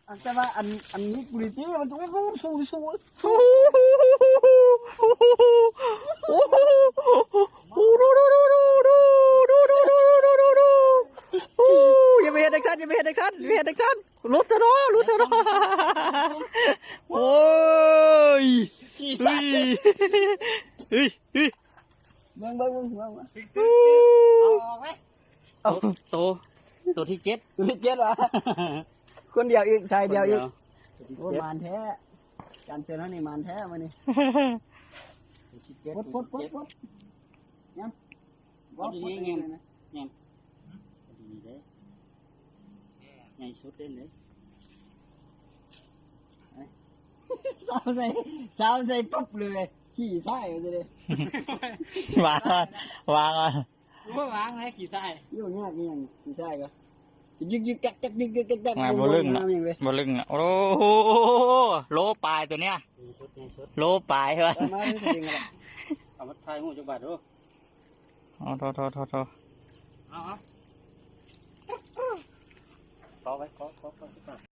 ແຕ່ວ່າອັນ ອັນນີ້ກູລິຕີ້ມັນ ໂອ້ໂຫ ສູງ ສູງ ໂອ້ ຢ່າໄປເຮັດຈັ່ງຊັ້ນ ຢ່າໄປເຮັດຈັ່ງຊັ້ນ ຢ່າໄປເຮັດຈັ່ງຊັ້ນ ຫຼຸດຊະເນາະ ຫຼຸດຊະເນາະ ໂອ້ຍ ຂີ່ຊ້າຍ ເຮີ້ຍ ເຮີ້ຍ ເບິ່ງ ເບິ່ງ ເບິ່ງ ເບິ່ງ ເອົາອອກໄວ້ ໂຕ ໂຕທີເຈັດ ໂຕທີເຈັດຫວາ ຄົນດຽວອີກ ສາຍດຽວອີກ ໂອ້ ມານແທ້ ຈານເຊີນເຮົານີ້ມານແທ້ມື້ນີ້ ໂຕທີເຈັດ ປົດ ປົດ ປົດ ປົດ ຍັງ ເອົາດີໆ ຍັງ ຍັງ ດີເດ້ ໃຫຍ່ສຸດເດ້ ຊາວໃສ່ ຊາວໃສ່ປຸບເລີຍ ຂີ້ຊາຍວ່າຊັ້ນເດ້ ວາງກ່ອນ ວາງກ່ອນ ບໍ່ວາງແລ້ວຂີ້ຊາຍ ຢູ່ຍາກອີຫຍັງຂີ້ຊາຍກໍຍຶກໆ ກັກໆ ຍຶກໆ ກັກໆ ມາບໍ່ລຶ້ງເນາະ ບໍ່ລຶ້ງເນາະ ໂອ້ໂຫ ໂລປາຍຕົວເນີ້ຍ ໃຫຍ່ສຸດ ໃຫຍ່ສຸດ ໂລປາຍວ່າ ເອົາມາເລີຍ ເອົາມາຖ່າຍຮູບຈັກບາດດູ ເອົາ ໂທ ໂທ ໂທ ໂທ ເອົາ ເອົາ ເກາະໄວ້ ເກາະ ເກາະ ເກາະ